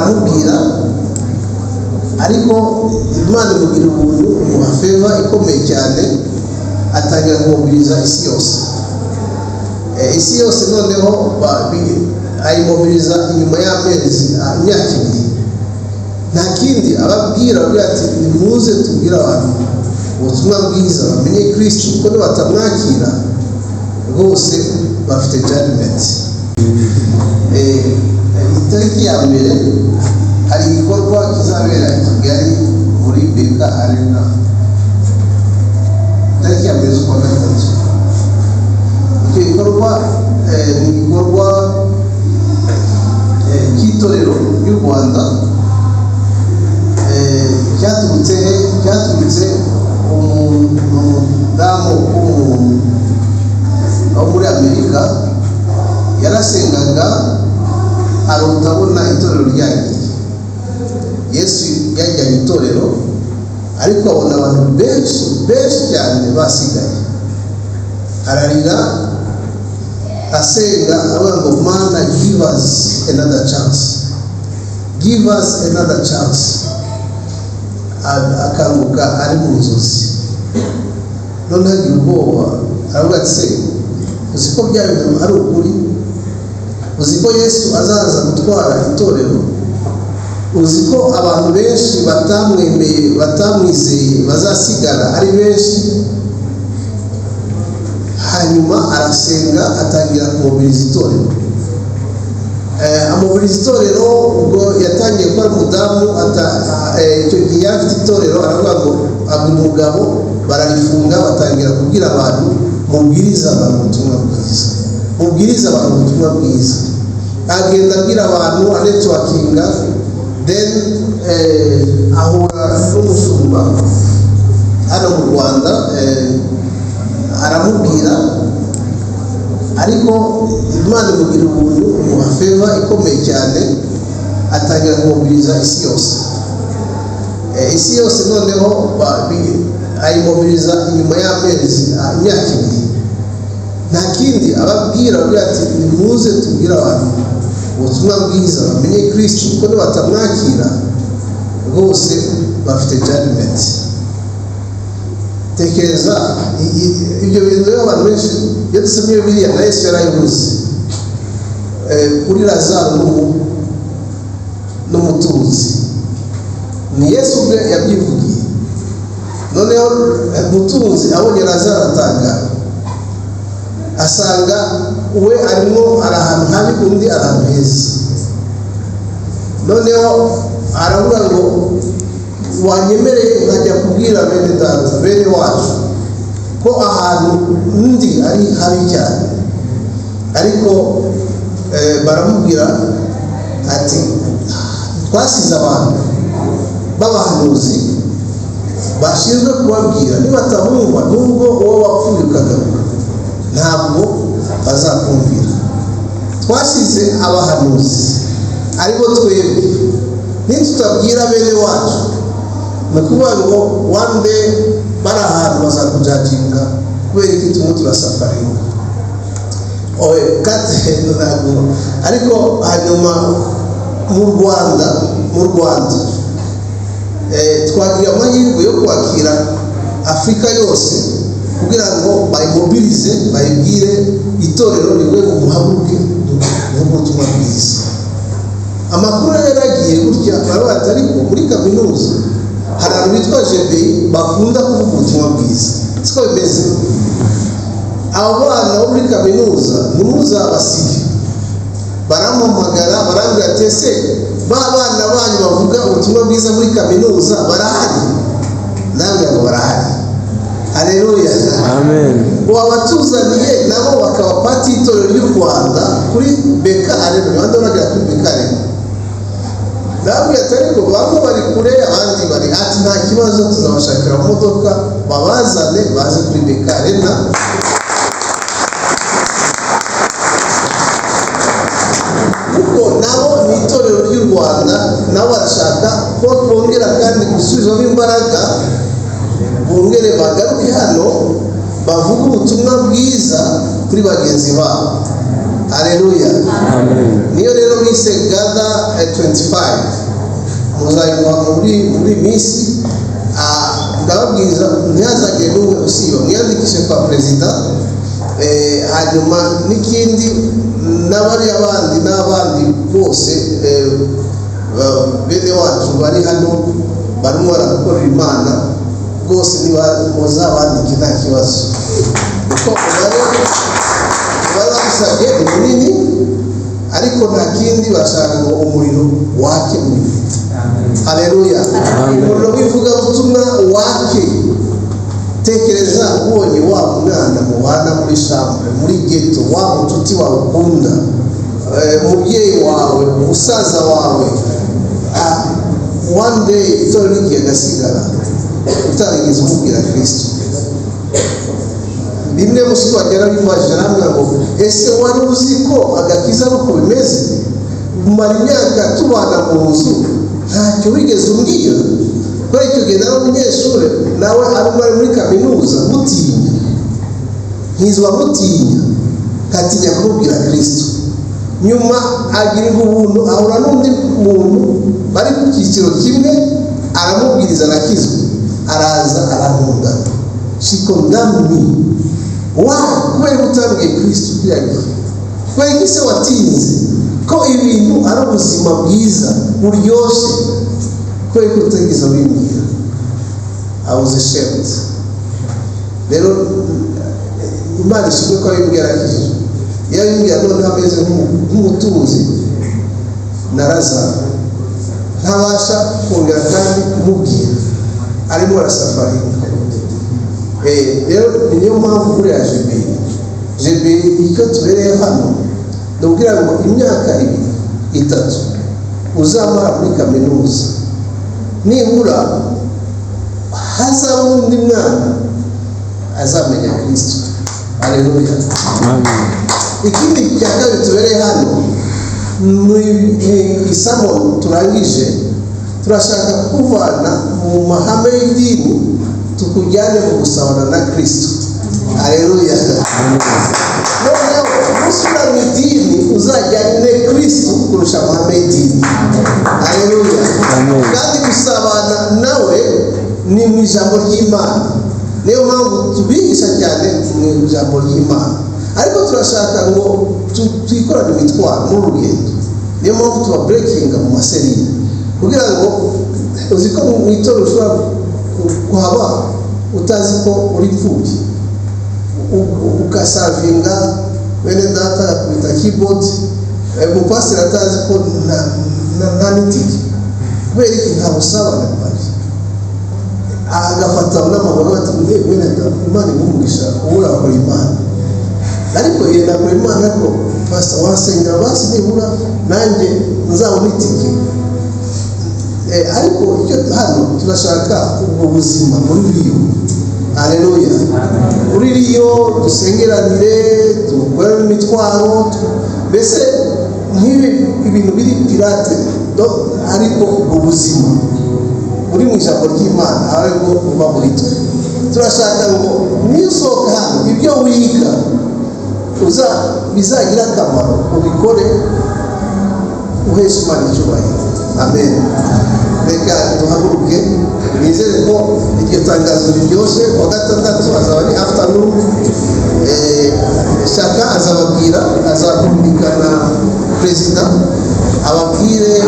Aramubwira, ariko Imana imugira ubuntu, imuha favor ikomeye cyane, atangira kumobiliza isi yose. Isi yose noneho ayimobiliza inyuma y'amezi, imyaka 2. Nta kindi ababwira, ababwira ati: "Nimuze tubwire abantu ubutumwa bwiza, bamenye Kristo, kuko nibatamwakira rwose bafite judgment." Itariki ya 1 hari igikorwa kizabera i Kigali muri BK Arena, itariki ya 1 z'ukwa gatatu. Icyo gikorwa ni igikorwa cy'itorero ry'u Rwanda. Cyaturutse he? Cyaturutse umudamu wo muri Amerika yarasengaga, arota abona itorero ryagiye. Yesu yajyanye itorero, ariko abona abantu benshi benshi cyane basigaye. Ararira, asenga, avuga ngo: "Mana, give us another chance, give us another chance." Akanguka ari mu nzozi. Noneho agira ubwoba, aravuga ati: "Se uzi ko bya bintu ari ukuri? Uzi ko Yesu azaza gutwara itorero? Uzi ko abantu benshi batamwemeye, batamwizeye, bazasigara ari benshi?" Hanyuma arasenga, atangira kumobiliza itorero. Amobiliza itorero. Ubwo yatangiye gukora umudamu, icyo gihe yari afite itorero, aravuga ngo, abwira umugabo, bararifunga, batangira kubwira abantu: "Mubwirize abantu ubutumwa bwiza, mubwirize abantu ubutumwa bwiza." Agenda abwira abantu, anetworkinga, then ahura n'umushumba hano mu Rwanda, aramubwira, ariko Imana imugira ubuntu, imuha favor ikomeye cyane, atangira kumobiliza isi yose. Isi yose noneho ayimobiliza inyuma y'amezi, imyaka 2. Nta kindi ababwira, ababwira ati: "Nimuze tubwire abantu ubutumwa bwiza, bamenye Kristo, kuko nibatamwakira rwose bafite judgment." Tekereza ibyo bintu rero. Abantu benshi, iyo dusomye Bibiliya, na Yesu yarayivuze kuri Lazaro n'umutunzi. Ni Yesu ubwe yabyivugiye. Noneho umutunzi abonye Lazaro atangara, asanga we arimo ari ahantu habi, undi ari ahantu heza. Noneho aravuga ngo: "Wanyemereye nkajya kubwira bene data, bene wacu, ko ahantu undi ari habi cyane?" Ariko baramubwira ati: "Twasize abantu b'abahanuzi bashinzwe kubabwira, nibatabumva, nubwo uwo wapfuye ukagaruka, ntabwo bazakumvira. Twasize abahanuzi, aribo twebwe. Nitutabwira bene wacu, ni ukuvuga ngo one day bari ahantu bazakujudginga kubera iki turimo turasufferinga." Oye, kate ntabwo. Ariko hanyuma mu Rwanda twagira amahirwe yo kwakira Afurika yose kugira ngo bayimobilize, bayibwire itorero rivuye ngo: "Muhaguruke tuvuge ubutumwa bwiza." Amakuru rero yaragiye gutya, baravuga ati: "Ariko muri kaminuza hari abantu bitwa JBI bakunda kuvuga ubutumwa bwiza, siko bimeze? Abo bana bo muri kaminuza ntimuzabasige." Barampamagara, barambwira ati: "Ese ba bana banyu bavuga ubutumwa bwiza muri kaminuza barahari?" Ndabwira ngo: "Barahari." Hareruya! Amen. Wabatuzaniye nabo bakaba part y'itorero ry'u Rwanda kuri BK Arena, abandi baragera kuri BK Arena. Ndababwira ati: "Ariko bamwe bari kure, abandi bari." Ati: "Nta kibazo, tuzabashakira amamodoka babazane baze kuri BK Arena." Kuko nabo ni itorero ry'u Rwanda, nabo barashaka ko bongera kandi gusubizwamo imbaraga, bongere bagaruke hano bavuge ubutumwa bwiza kuri bagenzi babo. Haleluya. Amen. Niyo rero bise Gather 25, muzayiguha muri minsi. Ndababwiriza ntihazagire n'umwe usiba, mwiyandikishe kwa perezida. Hanyuma n'ikindi, n'abari abandi n'abandi bose, bene wacu bari hano barimo barakorera Imana rwose, niba muzabandike nta kibazo, kuko umubare badusabye ni munini, ariko nta kindi bashaka ngo umuriro wake muri mwe. Haleluya. Umuriro w'ivugabutumwa wake. Tekereza ubonye wa mwana mubana muri chambre, muri ghetto, wa mucuti wawe ukunda, umubyeyi wawe, umusaza wawe, one day itorero rigiye agasigara utarigeze umubwira Kristo. Rimwe mushiki wanjye yarabimubajije, arambwira ngo: "Ese wari uzi ko agakiza ari uko bimeze? Umara imyaka tubana mu nzu, ntacyo wigeze umbwira." Kubera icyo gihe nari umunyeshuri, nawe arimo ari muri kaminuza, mutinya, nkizwa mutinya, nkatinya kumubwira Kristo. Nyuma agirirwa ubuntu, ahura n'undi muntu bari ku cyiciro kimwe, aramubwiriza, arakizwa, araza arankunda. She condemned me. Why? Kubera ko utambwiye Kristo kiriya gihe? Kubera ko se watinze, ko ibintu ari ubuzima bwiza buryoshye, kubera ko utigeze wimbwira? I was ashamed. Rero Imana ishimwe ko abimbwira arakijijwe. Iyo abimbwira noneho ameze nk'umutunzi na Lazaro, ntabasha kongera kandi kumubwira, arimo arasufferinga. Rero niyo mpamvu buriya jubilé icyo tubereye hano ni ukugira ngo imyaka 2, 3 uzamara muri kaminuza, nibura hazaba undi mwana azamenya Kristo. Aleluya. Ikindi cya kabiri tubereye hano ni isomo turangije. Turashaka kukuvana mu mahame y'idini, tukujyane mu gusabana na Kristo. Aleluya. Noneho usubira mu idini, uzajyane Kristo kurusha amahame y'idini. Aleluya. Kandi gusabana nawe ni mu ijambo ry'Imana. Niyo mpamvu tubigisha cyane mu ijambo ry'Imana, ariko turashaka ngo twikorane imitwaro muri rugendo. Niyo mpamvu tuba breakinga mu macellule, kugira ngo uzi ko mu itorero ushobora kuhaba utazi ko uri imfubyi, ugaservinga bene data, agakubita keyboard, umupasiteri atazi ko nta n'itike. Kubera iki? Nta busabane buhari. Agafata n'amaguru ati: "Mwene data, Imana iguha, ubu urakora Imana." Ariko iyo nakora Imana, ariko pastor, wasengera basi nibura nanjye nzabona itike. Ariko icyo hano turashaka ubwo buzima muri riyo. Aleluya. Muri riyo dusengeranire, dukorere imitwaro, mbese nk'ibi ibintu biri pirate, ariko ubwo buzima buri mu ijambo ry'Imana aribwo buba muri twe. Turashaka ngo niyo usohoka hano, ibyo wiga bizagira akamaro, ubikore uhesha Imana icyubahiro. Amen. Reka duhaguruke. Nizere ko iryo tangazo riryoshye. Kuwa gatandatu azaba ari afternoon. Shaka azababwira, azakominika na perezida, ababwire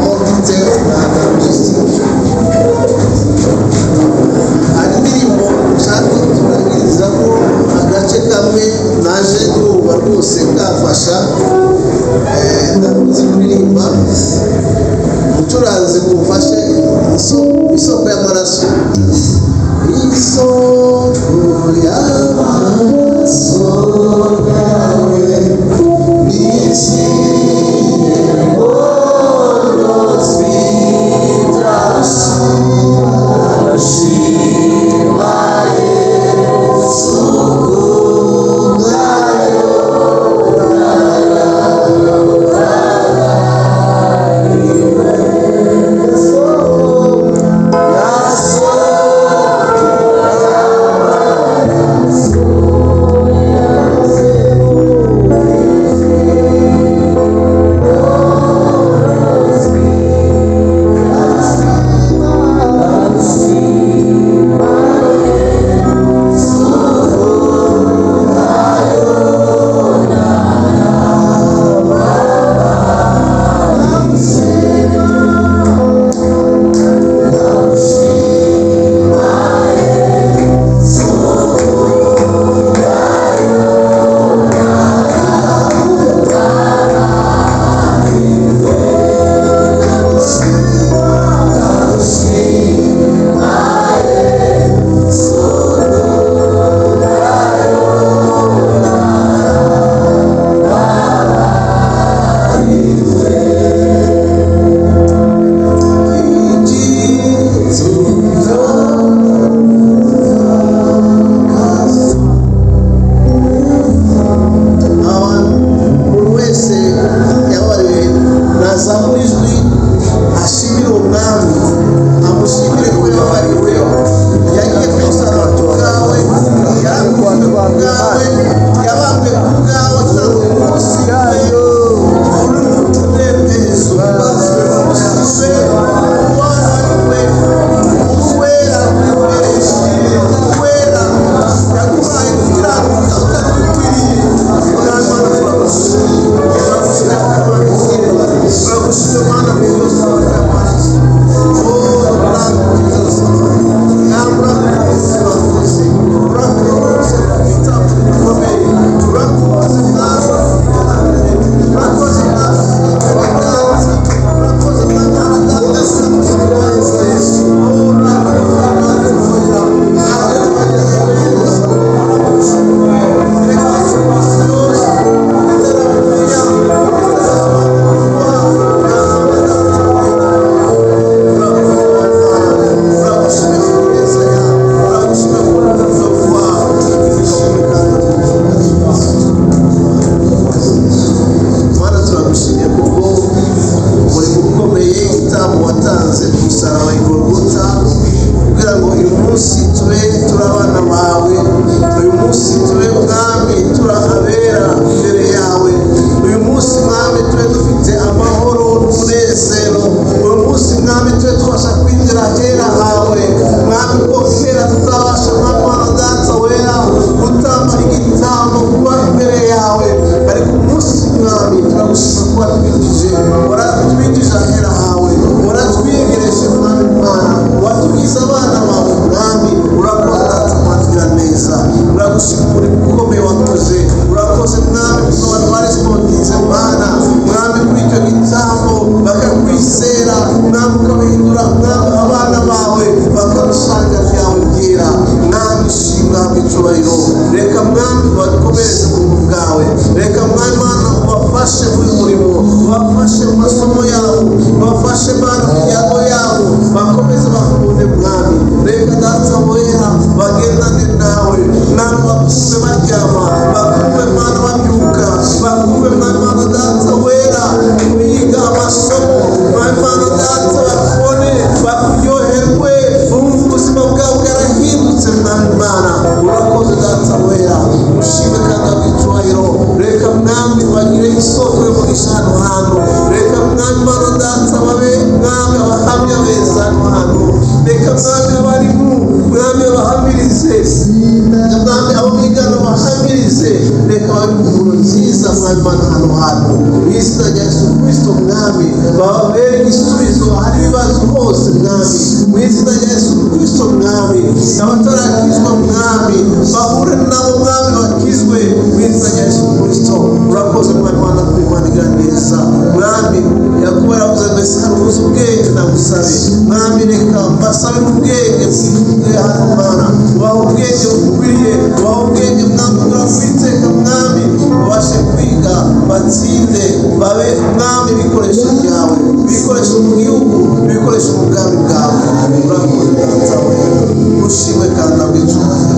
all details na logistique. Hari indirimbo nshaka ko turangirizamo agace kamwe, naje numva rwose kafasha. Ndakunze kuririmba, umucuranzi mumfashe. Isoko y'amaraso, isoko y'amaraso yawe, isi Shima Yesu kubwayo. Y'amaraso. Oh, the blood of Jesus. Mwami, urakoze, urakoze, urakoze igitambo gikomeye. Urakoze, Mwami, urakoze, Mwami, watanze. Urakoze, Mwami, watanze. Urakoze, Yesu. Oh, urakoze, Mwami, Mana, turagushimye kubwo umurimo ukomeye, igitambo watanze ku musaraba wa Golgotha, kugira ngo uyu munsi tube turi abana bawe, uyu munsi tube, Mwami, turi abera imbere yawe, uyu munsi, Mwami, tube dufite amahoro n'umunezero, uyu munsi, Mwami, tube tubasha kwinjira ahera hawe, Mwami, ko kera tutabasha, Mwami Mana Data wera, gutamba igitambo, kuba imbere yawe. Ariko umunsi, Mwami, turagushima kuba watwinjije, waratwinjije ahera hawe, waratwiyegereje, Mwami Mana, watugize abana bawe. Mwami, urakoze, Data, mwatwira neza. Uragushima umurimo ukomeye wakoze. Urakoze, Mwami, kuko abantu barespondinze, Mana, Mwami, kuri icyo gitambo, bakakwizera, Mwami, ukabahindura, Mwami, abana bawe, bakabisanga byawe byera. Mwami, shimwa icyubahiro. Reka, Mwami, bakomereze mu buntu bwawe. Reka, Mwami Mana, ubafashe muri murimo, ubafashe mu masomo yabo, ubafashe, Mana, mu miryango yabo, bakomeze bakubone, Mwami. Reka, Data wera, bagendane nawe, Mwami, bakumve baryama, bakumve, Mana, babyuka, bakumve, Mwami Mana Data wera, biga amasomo, Mwami Mana Data, bakubone, bakuryoherwe, bumve ubuzima bwabo bwarahindutse. Mwami Mana, urakoze, Data wera, ushime kandi icyubahiro. Reka, Mwami, bagire isoko y'umugisha hano hantu. Reka, Mwami Mana Data, babe, Mwami, abahamya beza hano hantu. Reka, Mwami, abarimu, Mwami, bahamirize. Mwami, abo bigana bahamirize. Reka babe impumuro nziza, Mwami Mana, hano hantu, mu izina rya Yesu Kristo. Mwami, bababere igisubizo hari ibibazo hose, Mwami, mu izina rya Yesu Kristo. Mwami, abatarakizwa, Mwami, bahure nabo, Mwami, bakizwe mu izina rya Yesu Kristo. Urakoze, Mwami Mana, kuri Imana igira neza. Mwami, Yakuba yaravuze ngo: "Ese hari ubuze ubwenge? Nagusabe." Mwami, reka mbasabe ubwenge bw'igihe hano. Mana, ubaha ubwenge bukwiriye, ubaha ubwenge, Mwami, kugira ngo Uwiteka, Mwami, babashe kwiga, batsinde, babe, Mwami, ibikoresho byawe, ibikoresho mu gihugu, ibikoresho mu bwami bwawe. Urakoze, Data wera, ushimwe kandi icyubahiro.